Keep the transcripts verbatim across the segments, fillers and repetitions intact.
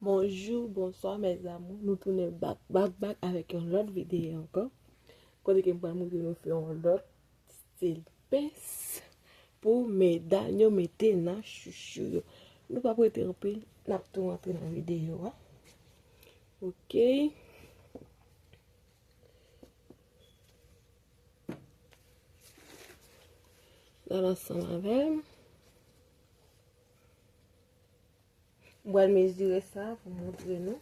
Bonjou, bonswa, mes amours. Nou tounen back, back, back avèk yon lòt videyo ankò. Kote ke m pral montre nou fè yon lòt stil pens pou medam yo mete nan chouchou yo. Nou p ap rete anpil, n ap tou rantre nan videyo a. Ok. N al ansanm avè m. M pral mezire sa pou m montre nou.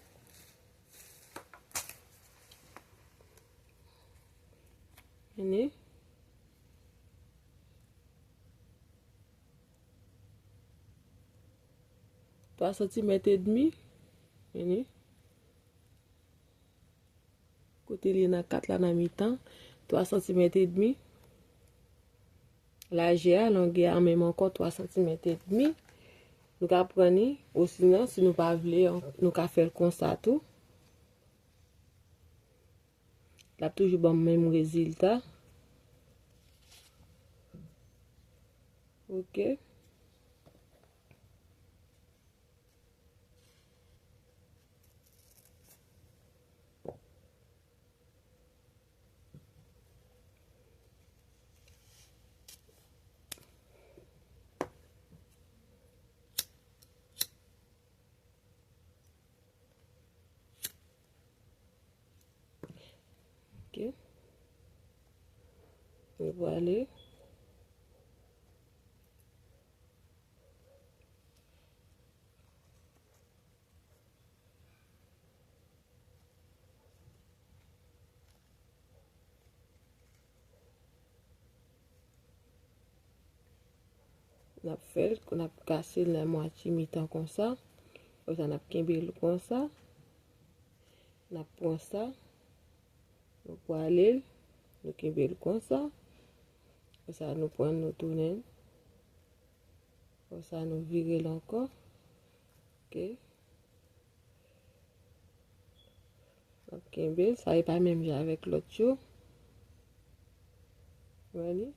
Vini. Twa santimèt edmi. Vini. Kote li ye nan kat la nan mitan, twa santimèt edmi. Lajè a, longè a menm ankò twa santimèt edmi. Nou ka pran li, osinon, si nou pa vle, nou ka fè l konsa tou. L ap toujou ban m menm rezilta. Ok. Ok. Nou prale. N ap fè l, n ap kase l nan mwatye mitan konsa. Apre sa, n ap kenbe l konsa. N ap pran sa. Nou prale l. Nou kenbe l konsa. Apre sa, nou pran l, nou tounen l. Apre sa, nou vire l ankò. Ok. N ap kenbe l. Sa e pa menm jan avèk lòt yo. Wè li.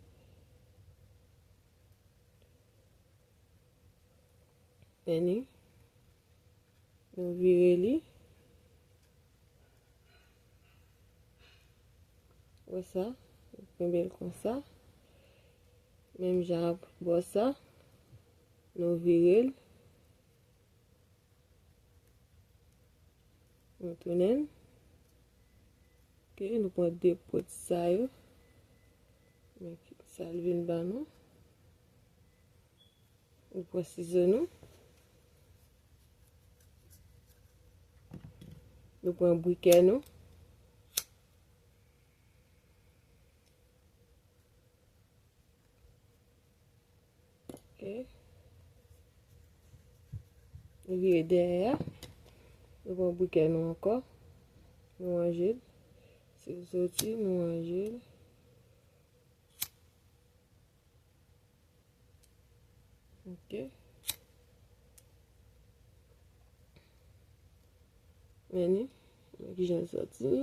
Vini. Nou vire li. Wè sa. Nou kenbe l konsa. Menm jan ak bò sa. Nou vire l. Nou tounen l. Ok, nou pran de pwent sa yo. Men ki sa l vin ban nou. Nou pran sizo nou. Nou pran brikè nou. Ok. Nou vire dèyè a. Nou pran brikè nou ankò. Nou ranje l. Si l soti, nou ranje l. Ok. Men li, men kijan l soti.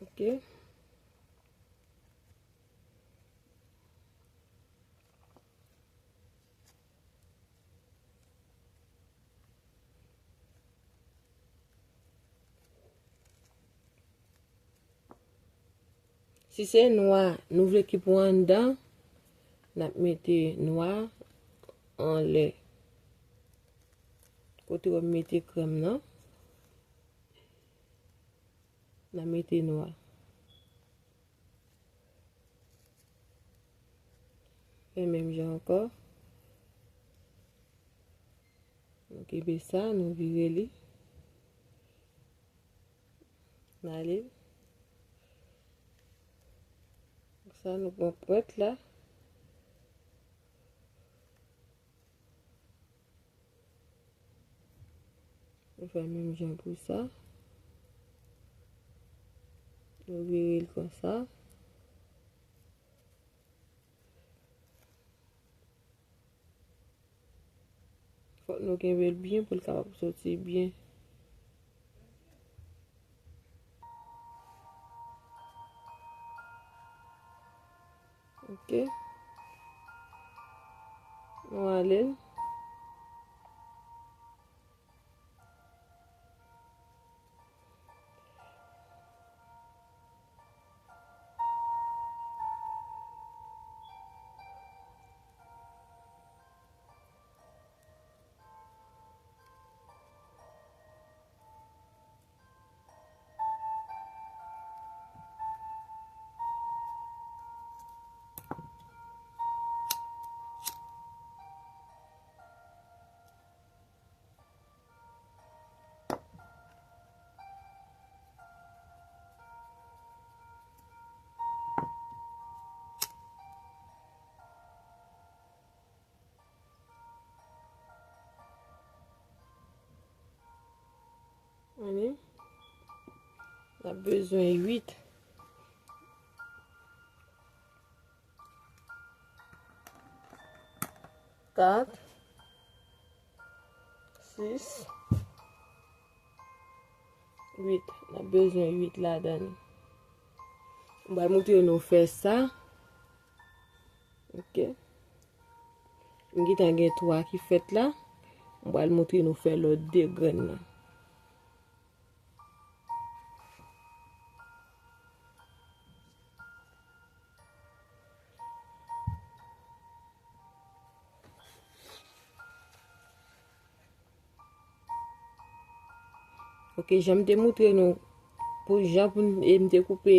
Ok. Si se nwa nou vle ki pou anndan, n ap mete nwa anlè. Kote w ap mete krèm nan, n ap mete nwa. Fè menm jan ankò. Nou kenbe sa, nou vire li. N ale. Sa, nou pran pwent la. Nou fè menm jan pou sa. Nou vire l konsa. Fòk nou kenbe l byen pou l kapab soti byen. Ok. Nou ale. N ap bezwen uit. Kat, sis, uit. N ap bezwen uit ladan l. M pral montre nou fè sa. Ok. M gentan gen twa ki fèt la. M pral montre nou fè lòt de grenn nan. Ok, jan m te montre nou, pou jan pou m, e m te koupe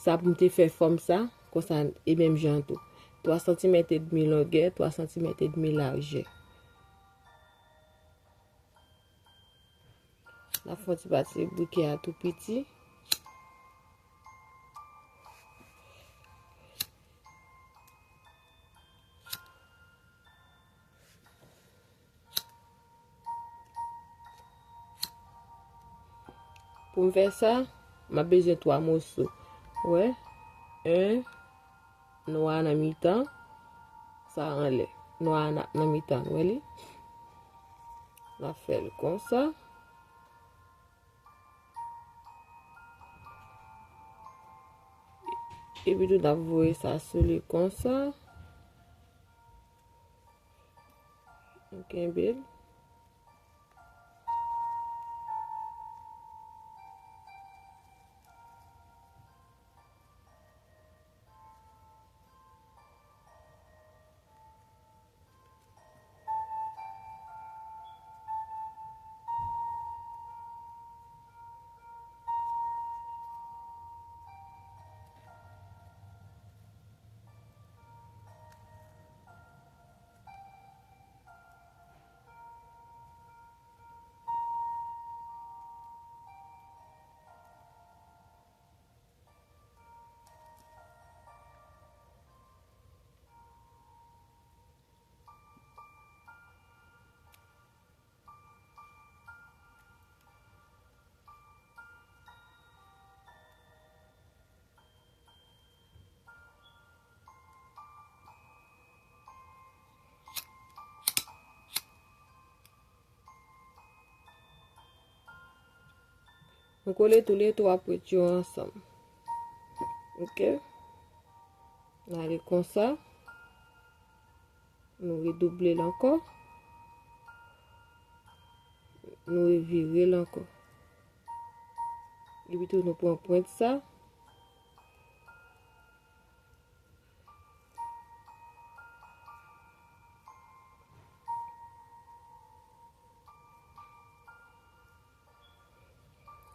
sa pou m te fè fòm sa, konsa, e menm jan tou. Twa santimèt edmi longè, twa santimèt edmi lajè. N ap fè yon ti pati brikè a tou piti. Pou m fè sa, m ap bezwen twa moso. Wè? En, nwa nan mitan, sa anlè. Nwa a nan, nan mitan, wè li? N ap fè l konsa. Epi tou, n ap voye sa sou li konsa. Nou kenbe l. M kole tou le twa pwent yo ansanm. Ok. N ale konsa. Nou redouble l ankò. Nou revire l ankò. Epi tou nou pran pwent sa.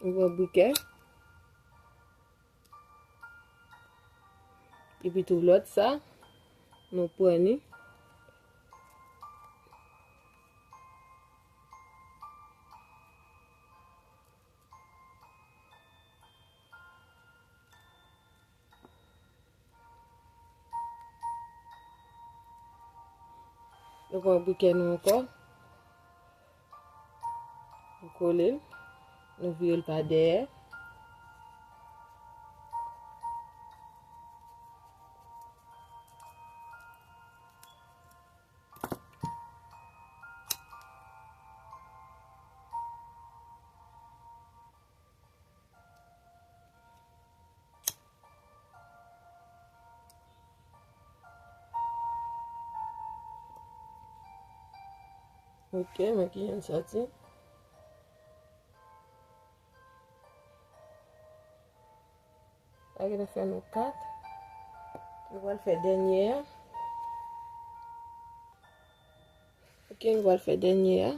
Nou pran brikè. Epi tou lòt sa, nou pran li. Nou pran brikè nou ankò. Nou kole l. Nou vire l pa dèyè. Ok, men ki jan l soti. Sa genlè fè nou kat. Nou pral fè dènye a. Ok, nou pral fè dènye a.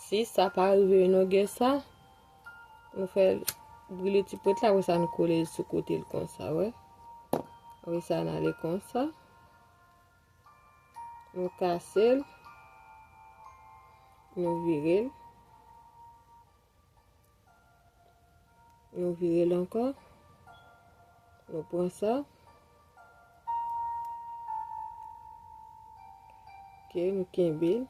Si sa pa rive inogire sa, nou fè brile ti pwent la, apre sa nou kole l sou kote l konsa, wè. Apre sa, n ale konsa. Nou kase l. Nou vire l. Nou vire l ankò. Nou pran sa. Ok, nou kenbe l.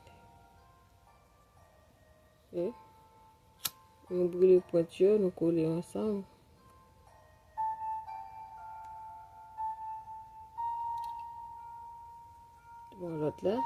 Ok. Nou brile pwent yo, nou kole ansanm. Bon, lòt la.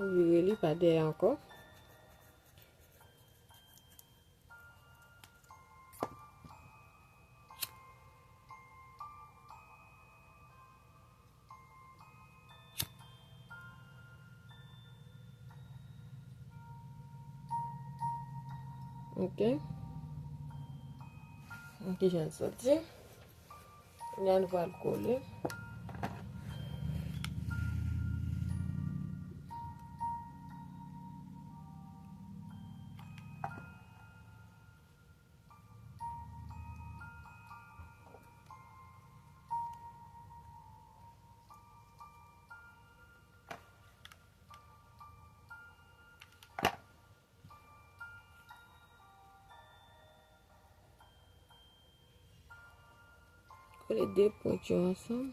Vire li pa dèyè ankò. Ok. Ok, jan l soti. Kounye a nou pral kole. Kole de pwent yo ansanm.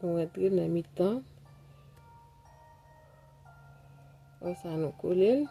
Nou rantre nan mitan. Konsa nou kole l.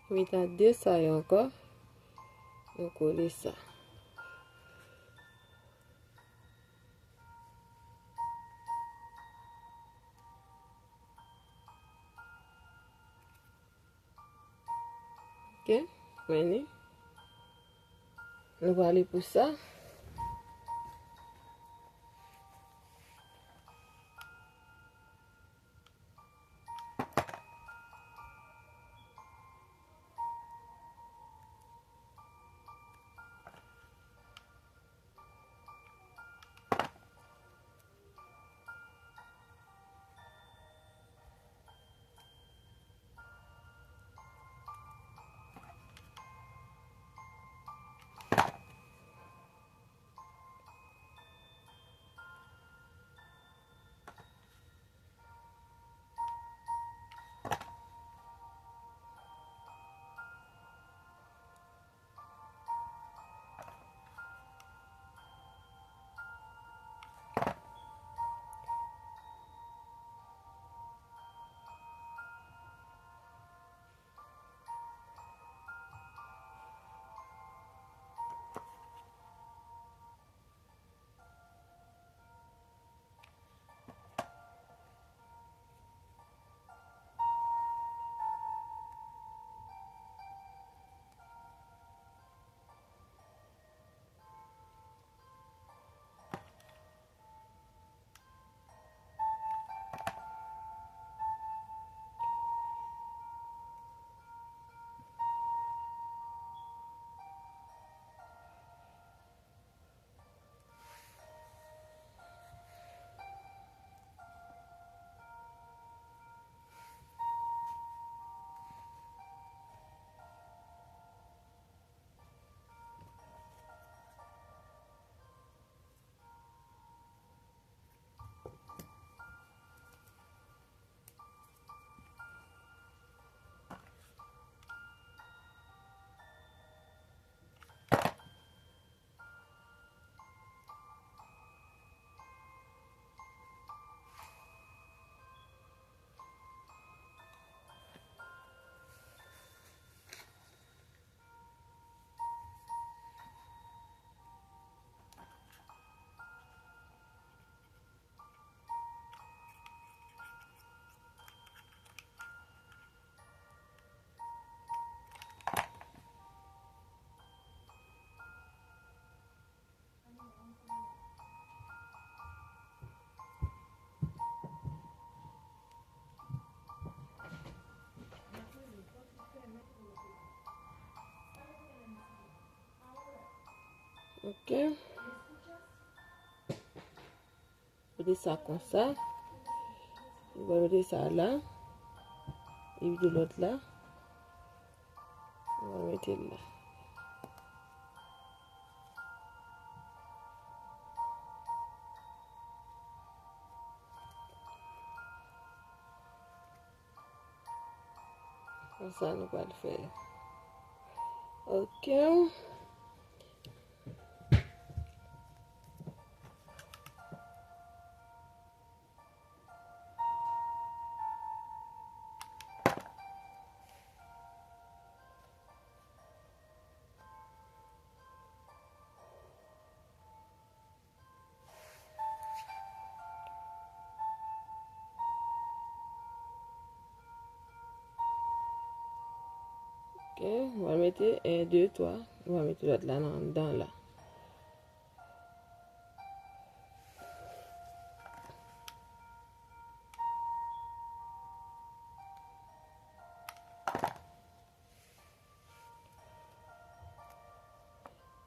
Mete de sa yo ankò. Nou kole sa. Ok, men li. Nou prale pou sa. Ok. Mete sa konsa. Nou va mete sa la. Epi de lòt la. Nou va mete l la. Konsa nou pral fè. Ok. Ok, nou va mete en, de, twa. Nou va mete lòt la nan anndan la.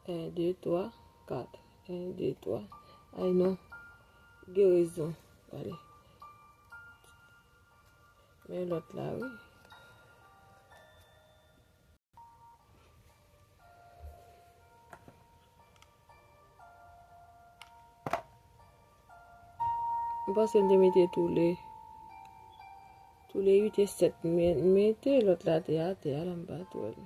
En, de, twa, kat. En, de, twa. Ay non. Gen rezon. Ale. Men lòt la, wi. M panse m te mete toule, toule uit e sèt. M mete lòt la te atè a la, m pa t wè l.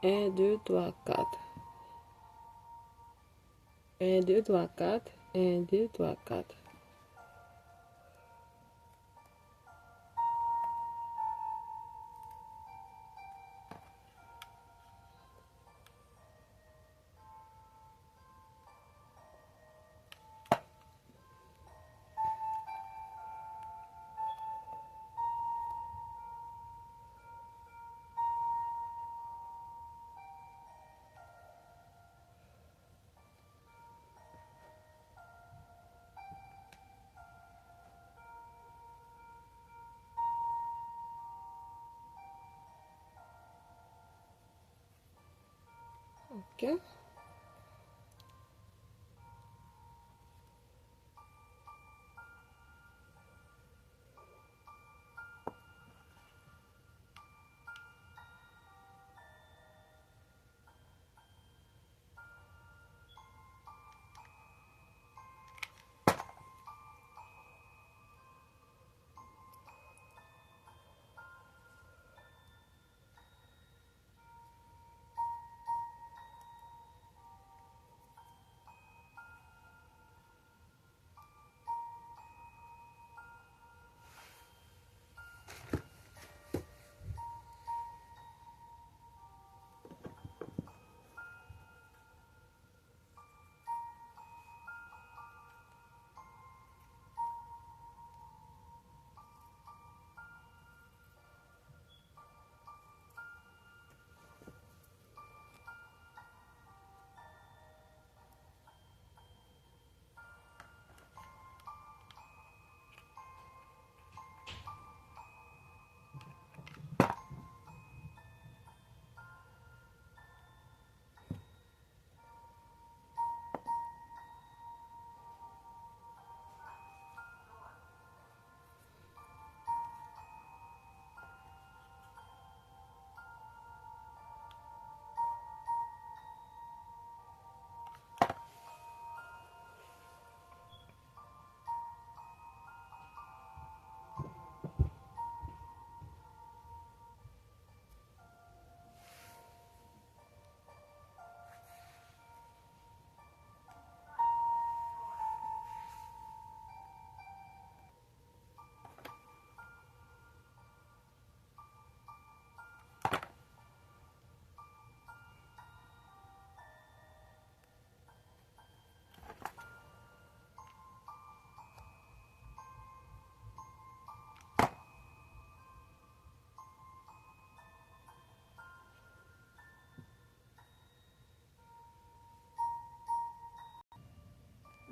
Un, deux, trois, quatre. Un, deux, trois, quatre. Un, deux, trois, quatre. Ok.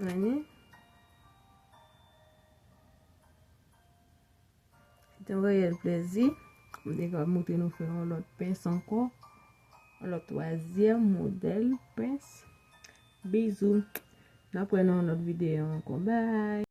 Ani. Se te yon reyèl plezi. M te ka montre nou fè yon lòt pens ankò. Yon lòt twazyèm modèl pens. Bizou. N ap wè nan yon lòt videyo ankò. Bye.